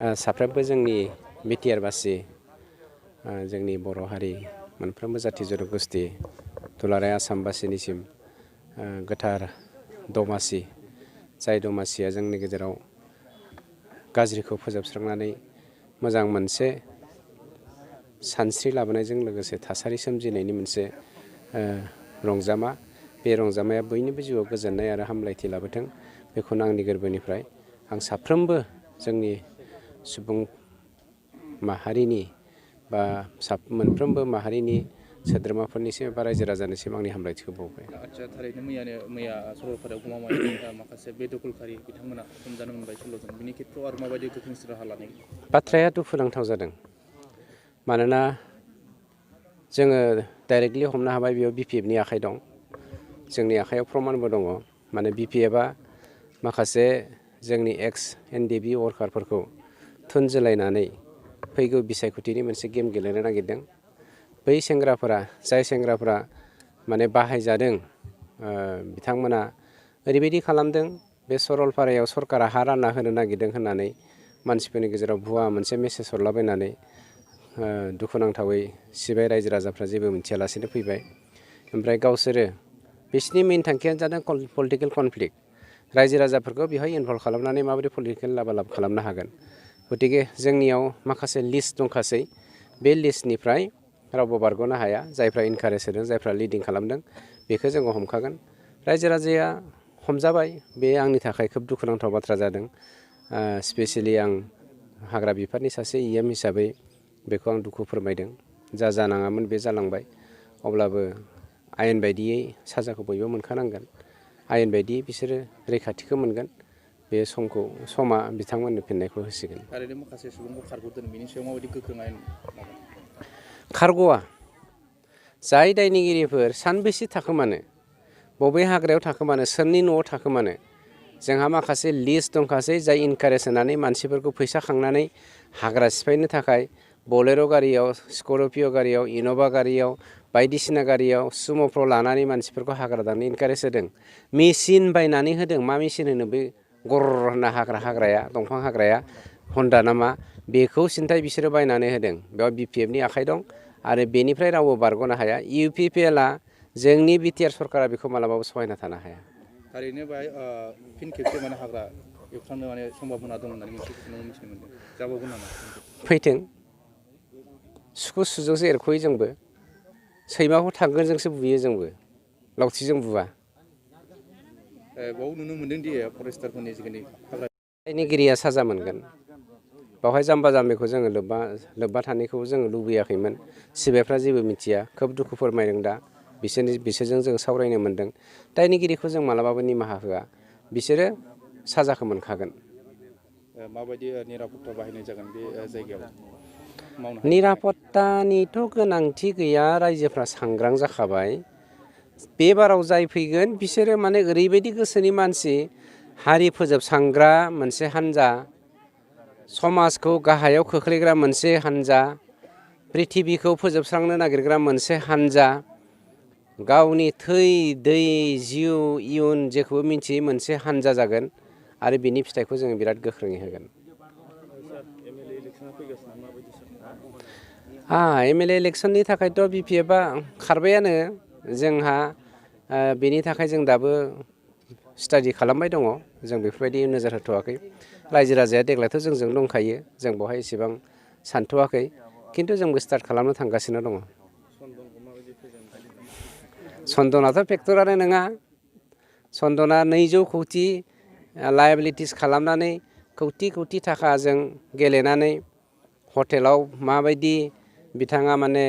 साफ्रोमबो जोंनि बिटिआर बासि जोंनि बर' हारि मोनफ्रोमबो जाथि जन'गोष्ठि दुलाराय आसामबासिनिसिम गोथार दमासि जाय दमासिया जोंनि गेजेराव गाज्रिखौ फोजोबस्रांनानै मोजां मोनसे सानस्रि लाबोनायजों लोगोसे थासारि सोमजिनायनि मोनसे रंजामा बे रंजामाया बयनिबो जिउआव गोजोननाय आरो हामलायथि लाबोथों बेखौनो आंनि गोरबोनिफ्राय आं साफ्रोमबो जोंनि सुबुं माहारिनि बा मोनफ्रोमबो माहारिनि सोद्रोमाफोरनिसिम एबा रायजो राजानिसिम आंनि हामलायथिखौ बावबाय। आच्चा थारैनो मैया सरलपारायाव गमामायैनो माखासे बेदखलकारि बिथांमोना हमजानो मोनबाय 16 जन बिनि खेत्रआव आरो माबायदि गोख्रोंसिन राहा लानाय बाथ्राया दुखुनांथाव जादों मानोना जोङो डाइरेक्टलि हमनो हाबाय बेयाव बिपिएफनि आखाइ दं जोंनि आखायाव प्रमानबो दङ माने बिपिएफआ माखासे जोंनि एक्स एनडिबि वर्कारफोरखौ थुनज्लायनानै फैगौ बिसायख'थिनि मोनसे गेम गेलेनो नागिरदों बै सेंग्राफोरा जाय सेंग्राफोरा माने बाहायजादों बिथांमोना ओरैबायदि खालामदों बे सरलपारायाव सरकारा हा रानना होनो नागिरदों होननानै मानसिफोरनि गेजेराव भुवा मोनसे मेसेज हरलाबायनानै दुखुनांथावै सिबाय रायजो राजाफ्रा जेबो मिथियालासेनो फैबाय ओमफ्राय गावसोरो बिसिनि मेइन थांखियानो जादों पलिटिकेल कनफ्लिक्ट रायजो राजाफोरखौ बेवहाय इनभल्भ खालामनानै माबोरै पलिटिकेल लाबालाब खालामनो हागोन गतिके जोंनियाव माखासे लिस्ट दंखासै बे लिस्टनिफ्राय रावबो बारग'नो हाया जायफ्रा इनकारेज होदों जायफ्रा लिडिं खालामदों बेखौ जोङो हमखागोन रायजो राजाया हमजाबाय बे आंनि थाखाय खोब दुखुनांथाव बाथ्रा जादों स्पेसियेलि आं हाग्रा बिफाननि सासे इएम हिसाबै बेखौ आं दुखु फोरमायदों जा जानाङामोन बे जालांबाय अब्लाबो आयेन बायदियै साजाखौ बयबो मोनखानांगोन आयेन बायदियै बिसोरो रैखाथिखौ मोनगोन बे समा बिथांमोननो फिननायखौ होसिगोन। थारैनो माखासे सुबुंखौ खारग'दों बेनि सायाव माबायदि गोख्रों आयेन खारग'आ जाय दायनिगिरिफोर सानबेसे थाखोमानो बबे हाग्रायाव थाखोमानो सोरनि न'आव थाखोमानो जोंहा माखासे लिस्ट दंखासै जाय इनकारेज होनानै मानसिफोरखौ फैसा खांनानै हाग्रा सिफायनो थाखाय बलेर' गारियाव स्करपिय' गारियाव इन'भा गारियाव बायदिसिना गारियाव सुम'फ्राव लानानै मानसिफोरखौ हाग्रा दानो इनकारेज होदों मेचिन बायनानै होदों मा मेचिन होनो बे गर होनना हाग्राया दंफां हाग्राया हन्डा नामा बेखौ सिन्थाय बिसोरो बायनानै होदों बेयाव बिपिएफनि आखाइ दं आरो बेनिफ्राय रावबो बारग'नो हाया इउपिपिएलआ जोंनि बिटिआर सरकारा बेखौ मालाबाबो सहायना थानो हाया। थारैनो बाहाय फिन खेबसे माने हाग्रा एवस्रांनो माने सम्भाबना दं होननानै मोनसे खोथाखौ मिथिनो मोनदों जाबावगोन नामा फैथों सुखु सुजोंसो एरख'यो जोंबो सैमाखौ थांगोनजोंसो बुयो जोंबो लावथिजों बुवा बाव नुनो मोनदों दि फरेस्टारफोरनि जिखिनि दायनिगिरिया साजा मोनगोन बावहाय जाम्बा जाम्बिखौ जोङो लोब्बा थानायखौ जोङो लुबैयाखैमोन सिबायफ्रा जेबो मिथिया खोब दुखु फोरमायदों दा बिसोरजों जों सावरायनो मोन्दों दायनिगिरिखौ जों मालाबाबो निमाहा होआ बिसोरो साजाखौ मोनखागोन। माबायदि निरापत्ता बाहायनाय जागोन बे जायगायाव निरापत्तानिथ' गोनांथि गैया रायजोफ्रा सांग्रां जाखाबाय बे बाराव जाय फैगोन बिसोरो माने ओरैबायदि गोसोनि मानसि हारि फोजोबस्रांग्रा मोनसे हान्जा समाजखौ गाहायाव खोख्लैग्रा मोनसे हान्जा प्रिथिबिखौ फोजोबस्रांनो नागिरग्रा मोनसे हान्जा गावनि थै दै जिउ इयुन जेखौबो मिन्थियै मोनसे हान्जा जागोन आरो बिनि फिथाइखौ जोङो बिराद गोख्रोङै होगोन। एमएलए इलेक्सननि थाखायथ' बिपिएफआ खारबायानो जोंहा बेनि थाखाय जों दाबो स्टाडि खालामबाय दङ जों बेफोरबायदि नोजोर होथ'वाखै रायजो राजाया देग्लायथ' जोंजों दंखायो जों बेवहाय एसेबां सानथ'वाखै खिन्थु जोंबो स्टार्ट खालामनो थांगासिनो दङ। सन्दनाथ' फेक्टरानो नङा सन्दना 200 कौटि लायाबिलिटिस खालामनानै कौटि थाखाजों गेलेनानै हटेलाव माबायदि बिथाङा माने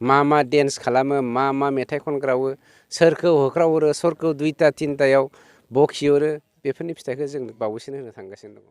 मा डेन्स खालामो मा मेथाइ खनग्रावो सोरखौ होख्रावहरो सोरखौ 2टा 3टायाव बखिहरो बेफोरनि फिथाइखौ जों बावैसोनो होनो थांगासिनो दङ।